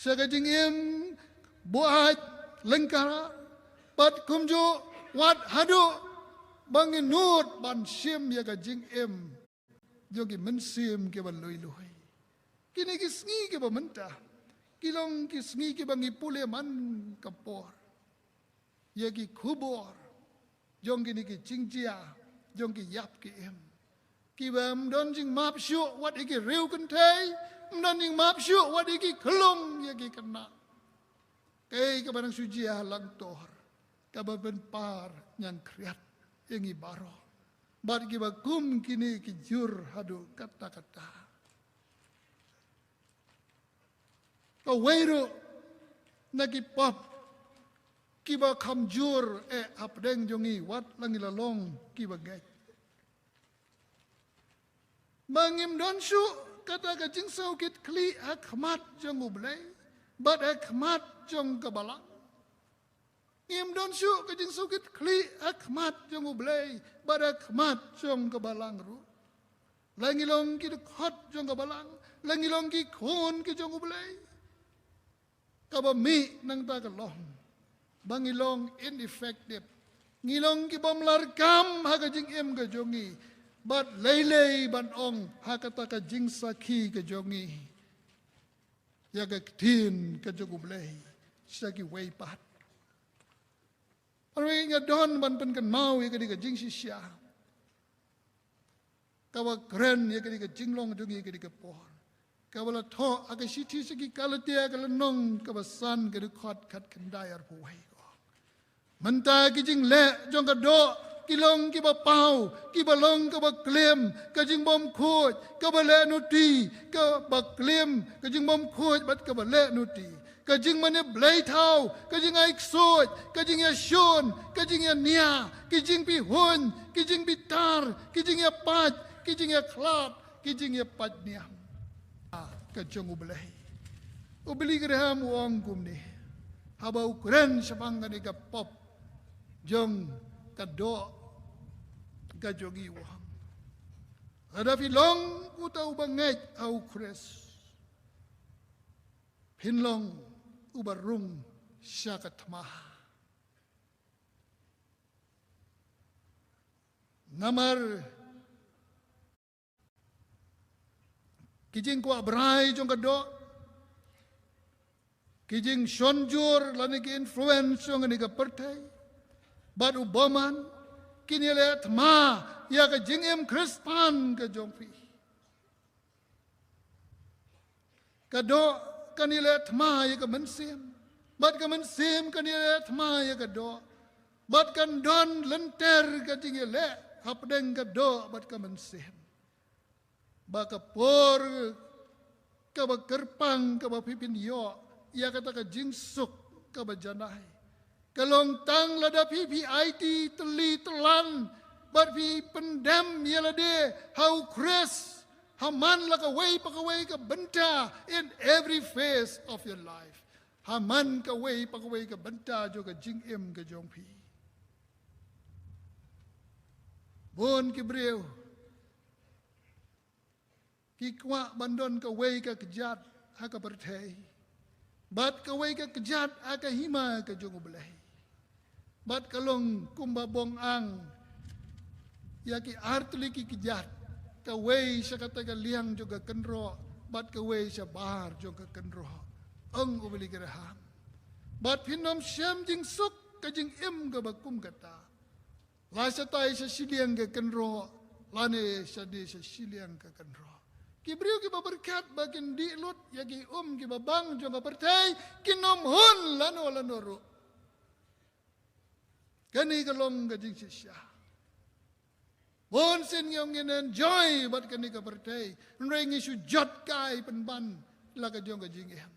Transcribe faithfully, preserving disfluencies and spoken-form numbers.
sha ka jingim buaid lyngkar, bad kumjuh wat haduh ba ngin nud ban shim ïa ka jingim jong ki mynsiem kiba lui lui. Kine ki sngi kiba mynta ki long ki sngi kiba ngi pule man ka por ïa ki khubor jong kine ki jingjia jong ki ïap ki im, kiba ym don jingmap shuh wat ïa ki riew kynthei, ym don jingmap shuh wat ïa ki khyllung, ïa ki khynnah. Kaei kaba nang shu jia langtor, kaba pynpar ñiangkhriat ïa ngi baroh, bad kiba kum kine ki jur haduh katta katta. Kawei ruh na ki pop kiba kham jur eh hapdeng jong ngi wat la ngi la long kiba ngeit, ba ngim don shuh kata ka jingsngewkitkhlieh ha khmat jong U Blei bad ha khmat jong ka balang. Ngim don shuh ka jingsngewkitkhlieh ha khmat jong U Blei bad ha khmat jong ka balang ruh. La ngi long ki dkhot jong ka balang, la ngi long ki khun ki jong U Blei, kaba mih nangta ka long ba ngi long ineffective. Ngi long ki bym lah kam ha ka jingim ka jong ngi, bad lei lei ban ong ha kata ka jingsakhi ka jong ngi ïa ka ktien ka jong U Blei sha kiwei pat. Parwei nga don ban pynkynmaw ïa kane ka jingshisha kaba kren ïa kane ka jinglong jong ngi ïa kane ka por, kaba la thoh ha ka shithi sha ki Galatia ka lynnong kaba san ka dkhot khatkhyndai arphew wei. Mynta ki jingleh jong ka doh ki long kiba paw, kiba long kaba klim, ka jingbymkhuid, kaba leh nuti, kaba klim, ka jingbymkhuid bad kaba leh nuti, ka jingmane bleithaw, ka jingai ksuid, ka jingïashun, ka jingïania, ki jingpyrhuh, ki jingbitar, ki jingïapait, ki jingïakhlad, ki jingïapait niam. Ka jong U Blei. U Billy Graham u ong kumne haba u kren shaphang kane ka pop jong ka doh ka jong ngi, u ong, lada phi long uta uba ngeit ha U Khrist, phin long uba rung sha ka thma. Namar ki jingkwah brai jong ka doh, ki jingshon jur lane ki influence jong kane ka pyrthei, bad u bymman, kin ïaleh thma ïa ka jingim Khristan ka jong phi. Ka doh kan ïaleh thma ïa ka mynsiem, bad ka mynsiem kan ïaleh thma ïa ka doh, bad kan don lynter ka jingïaleh hapdeng ka doh bad ka mynsiem. Ba ka por kaba kyrpang kaba phi pynïoh ïa kata ka jingsuk kaba janai, ka long tang lada phi phi aiti tylli tyllan bad phi pyndem ïa lade ha U Khrist ha man la kawei pa kawei ka bynta, in every phase of your life, ha man kawei pa kawei ka bynta jong ka jingim ka jong phi. Bun ki briew ki kwah ban don kawei ka kjat ha ka pyrthei, bad kawei ka kjat ha ka hima ka jong U Blei, bad ka long kumba bong ang ïa ki artylli ki kjat, kawei sha kata ka liang jong ka kynroh bad kawei shabar jong ka kynroh, ong u Billy Graham. Bad phin ym shem jingsuk ka jingim kaba kum kata, la shatai sha shiliang ka kynroh lane shane sha shiliang ka kynroh. Ki briew kiba pyrkhat ba kin dih lut ïa ki um kiba bang jong ka pyrthei kin ym hun lano lano ruh. Kane ka long ka jingshisha. Bun sien ngi ong ngin enjoy bad kane ka pyrthei, hynrei ngi shu jot kai pynban la ka jong ka jingim.